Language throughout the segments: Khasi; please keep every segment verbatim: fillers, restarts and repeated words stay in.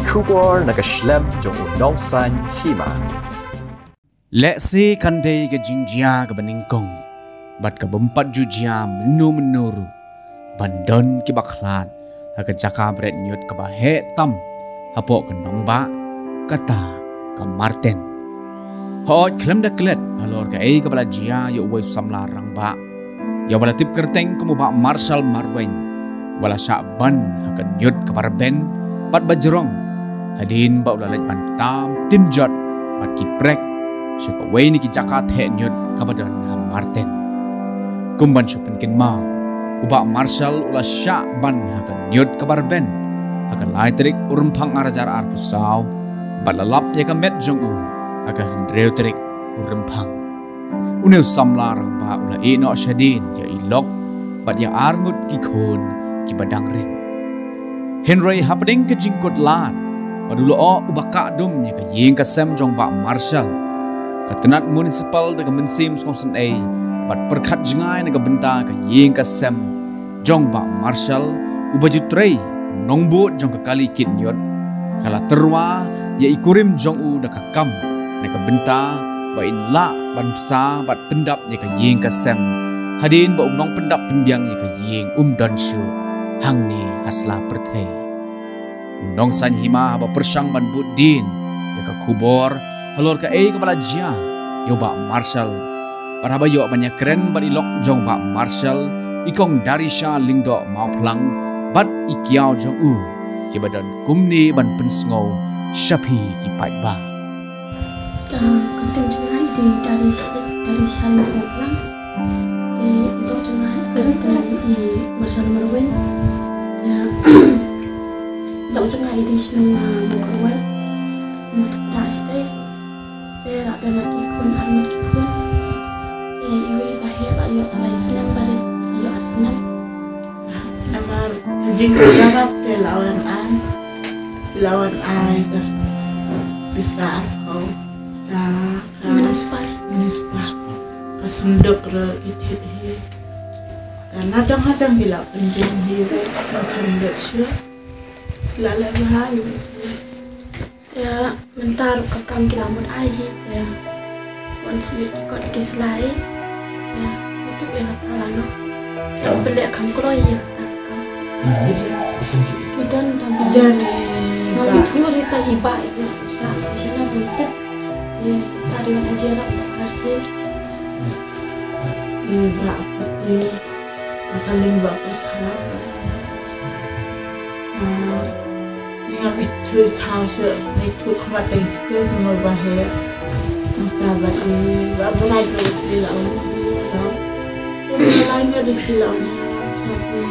Khubor na ka shlem jong u Nongsaiñ Hima. Lehse kan dei ka jingjia kaba nyngkong bad kaba ym pat ju jia mynno mynno ruh ban don kiba khlad ha ka jaka bret ñiut kaba heh tam hapoh ka nongbah, kata ka Marten. Hooid, khlem da klet halor kaei kaba la jia ïa uwei u samla rangbah, ïa uba la tip kyrteng kum u Bah Marshal Marwein, uba la shah ban ha ka ñiut kaba rben bad ba jrong, hadien ba u la leit ban tam tynjot bad ki prek sha kawei na ki jaka theh ñiut kaba don ha Marten. Kum ban shu pynkynmaw, u Bah Marshal u la shah ban ha ka ñiut kaba rben ha ka lai tarik u Rymphang ar hajar arphew saw bad la lap ïa ka met jong u ha ka hynriew tarik u Rymphang. Une u samla rangbah u la ïeh noh shadien ïa i lok bad ïa arngut ki khun kiba dang rit. Hynrei hapdeng ka jingkut lad bad u lyoh uba kah dum ïa ka ïing ka sem jong Bah Marshal, ka tnat municipal da ka mynsiem sngewsynei bad pyrkhat jngai na ka bynta ka ïing ka sem jong Bah Marshal, uba ju trei kum nongbud jong ka kali kit ñiut, ka la tyrwa ïa i kurim jong u da ka kam na ka bynta ba in lah ban bsa bad pyndap ïa ka ïing ka sem, hadien ba u nongpyndap pynbiang ïa ka ïing um don shuh hangne ha sla pyrthei. U Nongsaiñ Hima haba pyrshang ban bud dien ïa ka khubor halor kaei kaba la jia ïa u Bah Marshal, bad haba ïoh ban ïakren bad i lok jong u Bah Marshal, i Kong Darisha Lyngdoh Mawphlang bad i kiaw jong u, kiba don kumne ban pynsngew sha phi ki paidbah. Ka kyrteng jong nga i dei Darisha, Darisha Lyngdoh Mawphlang. Te i lok jong nga i kyrteng i Marshal Marwein. Te i lok jong nga i dei shnong, ah, Mawkyrwat, Mawtyrda State. Te la don ki khun, arngut ki khun. Te iwei ba heh la ïoh lai snem, ba rit sa ïoh ar snem. Namar ka jingïarap te la wan ai, la wan ai ka pisa arphew da ka municipal, municipal. Ka synduk ruh ki thied hi. Ka nadong hadong ki la pynjah hi ruh, ka synduk shuh. La leh bha hi. Te mynta ruh ka kam ki la mut ai hi, te wan submit ki kot ki slai. Te mynta ki la ta la noh. Ki ap pynleh kam kloi ïa kata ka kam. Ki don da ba. Jan. Nga wi thu ri ta i ba i sa sha na mynta. Te ta ri wan aje rap ta arsi. Ni ba pati. Ka lyngba ka kha. Ah, ni nga mithu thaw se, mithu khmat teng kite ni ma ba he. Nangta ba i, ba ba rai ko ti la ong ni la. Tu ni la ni ri ti la ong ni sa ti.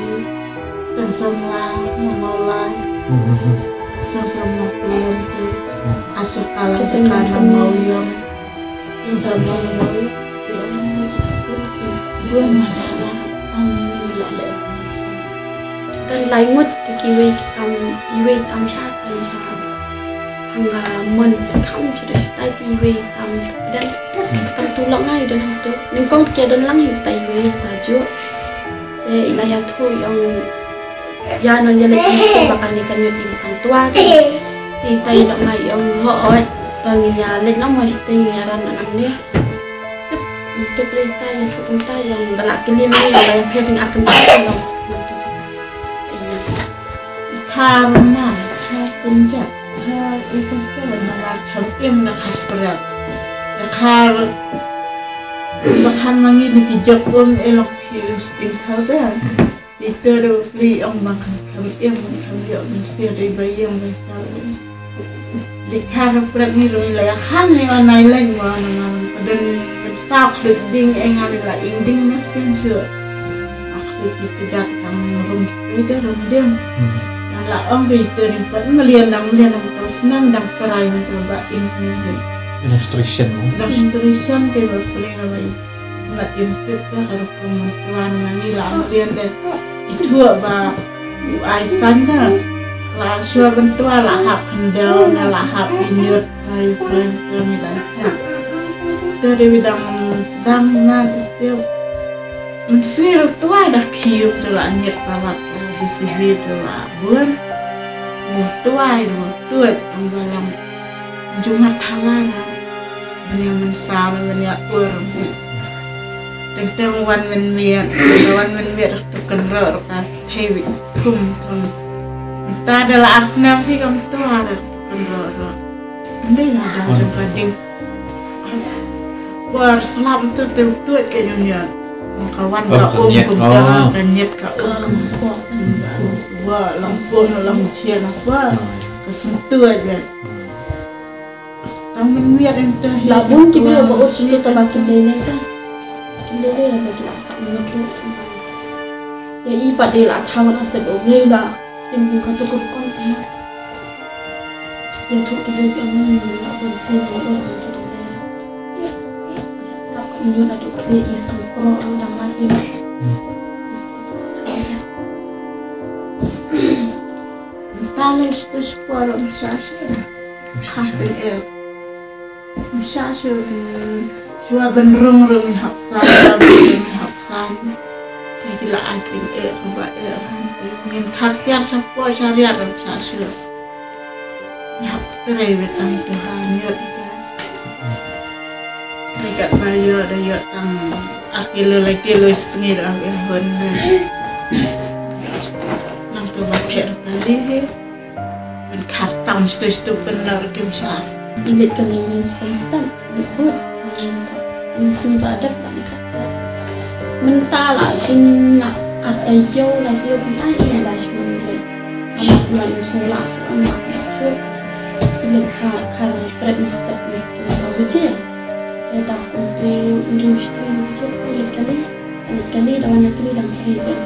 Sang samla, na mau lai. Sang samla pulang tu. Asa kala, asa kala mau yang. Don lai ngut te kiwei ki tam, iwei tam sha kai sha. Hanga mon te kham sha dei sha tai te iwei tam den. Tam tu lok ngai don hangtu. Nyngkong te don lang ta iwei ta ju. Te i la ïathuh ïong ïa non ïa leit ïa ba kan ïa kan ïa im tang tua te. Te i tai lok ngai ïong ho oi. To ngin ïa leit nang mo site ngin ïa ran nang ne. Tip, tip leit tai ïa thu tang tai ïong ba la kylli me ïong ba ïa phet jing ar kan tai ïong. Khar na, khar kunjat, khar i kunjat na mar kham im na kham prak. Na khar, ba khan mangi ni ki jok um e lok ki sting khar da. Ito ruh pli ong ba kham kham im, kham ïoh mynsiem ri ba ïeng ba sar. Di kha ruh pret ni ruh la ïa kham ni wan nai leng wan nang padan saw khlit ding e nga la ing ding na sien shu. Ak di ki kejat kang rum ida rum ding. Nang la ong ri ito ri pat melian nang melian nang tau senang dang perai nang tau ba ing ni. Illustration mo. Illustration ke ba pli na ba ing. Nga im tip ka ka rukom tuan nang ila melian de. Itu ba u ai san da. La shua bentua la hap kendau na la hap inyut pai pai pai ni la hap. Tadi bidang sedang na tip. Mensir tuai dah kiup tu la nyet palat ka di sini tu la bun. Tuai ruh tuat ong ba long jong nga thala nga. Ban ïa mynsaw ban ïa ur. Teng teng wan mynmiet, wan mynmiet ruh tu kynroh ruh ka thei wik thum thum. Mynta da la ar snem phi kam tuar ruh tu kynroh ruh. Ym dei la dang jong ka ding. Por slap tu te tuat ka ñion ñion. Ka wan ka um kumta ka ñiet ka um. Ka spot. Ba long um long chia na ba ka sum tuat ba. Tang mynmiet em te hi. La bun ki briew ba ut tu ta ba kim dei ne ta. Kim dei ne ba ki la ka um tu. Ya i pa dei la thawan asep o briew la. Sim ka tu kun kon ta ma. Ya tu ki briew ki am ni la bun sim o o. Ka ñion adu kri is tang pro ang dang ma im. Tang is tu spot ang sa sa. Kham pyn e. Sha shu, shuwa ban rung rung hap san, rung hap san. Ni ki la ai pyn e, ba e han te. Ngin khar tiar sha po sha riar sha shu. Hap trei wetang tu ha nyot ka. Ai kat ba yo da yo tang ar kilo lai kilo sngi da ya hon ben. Nang tu ba pher ka li he. Ban khar tam stu stu pynner kim sa. Ilit ka ngi min spon stam. Ilit bud. Min sim to adap ba ni khar. Mynta la tin la arta yo la yo pun ai in la shun le. Ama ma im so la shun ama shun. Ilit ka khar pret mi step ni tu sa buje. Ya ta kun tu ndu shun buje ilit kali. Ilit kali da wan kali da kali ben.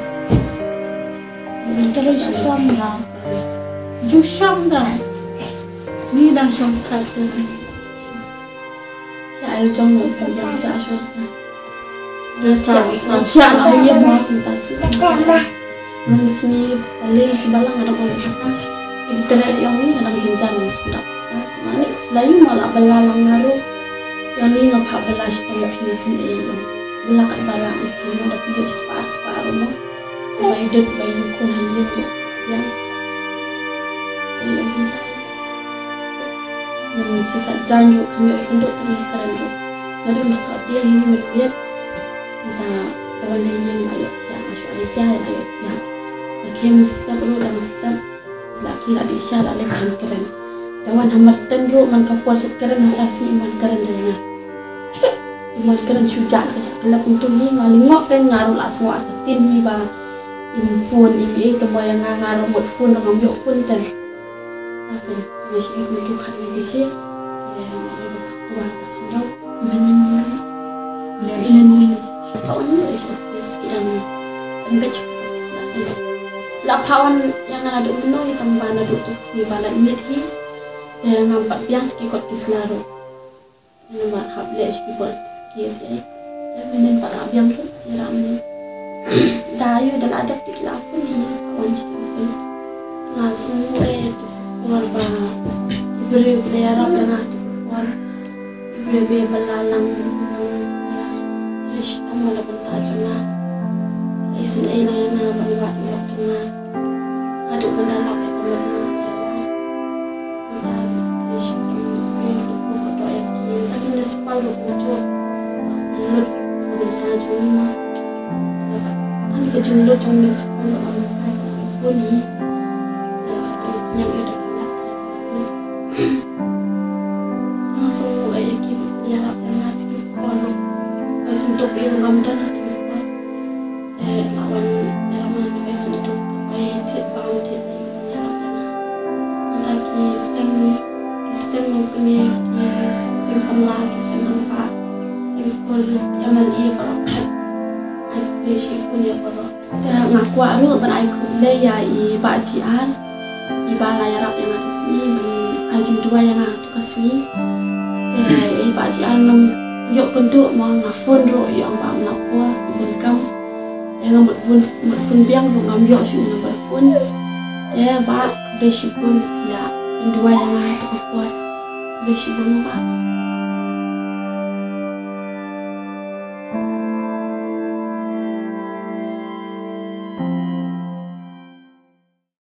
Kali sham da. Ju sham da. Ni dang sham kat tu. Sia al jong na tu jong sia sham ta. Da sa sa sia la ye ma ta si. Mama. Mun sini paling si balang ada ko ta. Internet yang ni ada pintar mun sudah bisa. Mani selain malah belalang ngaruh. Yang ni ngapa belas tengok ni sini. Belakat balang itu ada pilih separ separ rumah. Bai dep bai ïukun ha ïing ïa. Bai ïa mynta. Mynta sa jan ruh kam ïoh ïa kynduh tang ïa kren ruh. Naduh mynstep dia hi mynbiet. Mynta da wan ha ïing la ïoh thiah, la shu ai ja la ïoh thiah. La khe mynstep ruh dang step. La ki la dih sha la leh kam kren. Da wan ha Marten ruh man ka por shet kren mynta sngi man kren re na. Iman kren shu jan ka jak kelap ntu hi nga lingok kan nga ruh la sngoh arta tin hi ba im phone im ei te mo ïa nga nga ruh mut phone ruh ngam ïoh phone kan. Akan nga shu i kum tu khat ngi biji. Ïa nga i ba tak tua tak khandau. Men men men men men men. Ka un ruh shu office ki dang em bej shu office na kan. La pha wan ïa nga naduh mynno i tang ba naduh tu sngi ba la miet hi. Te ngam pat biang te ki kot ki sla ruh. Namar hap leh sha ki birth certificate ïa. Te mynnin pat la biang lut ïa la mynnin. Da ïa da la dep te ki la phone hi wan sha ki office. Nga sngew eh te ki por ba ki briew ki la ïarap ïa nga te ki por. Ki briew ba la lang lang ïa. Te shitom ha la bynta jong nga. Isynei lang ïa nga ban wad ïa lok jong nga. Haduh ban da lap ïa ka met ma ïa nga. Mynta ki shitom ïa ka pu ka doh ïa ki. Mynta ki municipal ruh kumjuh. Lut ka bynta jong ngi ma. Ïa ka, ani ka jinglut jong municipal ruh ka bynta ka bun hi. Ïa ka, ka ñiang ïa da ka lap ïa ka bun. Nga sngew ïa ki ïarap ïa nga ki por ruh. Bai sngewthuh ïa ruh ngam don ha ki por. Te la wan ïarap nga ki bai sngewthuh, ki bai thied bam thied ïa nga ïarap ïa nga. Mynta ki seng, ki seng nongkmie, ki seng samla, ki seng rangbah, seng kur, ki M L A baroh. Ai khublei shibun ïa baroh. Te nga kwah ruh ban ai khublei ïa i Bah G R. I ba la ïarap ïa nga tu sngi ban ai jingduwai ïa nga tu ka sngi. Te i Bah G R ngam ïoh kynduh mo nga phone ruh ïa ong ba ngam lah por bun kam. Te nga mut bun mut phone biang ruh ngam ïoh shuh ïa number phone. Te Bah khublei shibun ïa pynduwai ïa nga tu ka por. Khublei shibun Bah.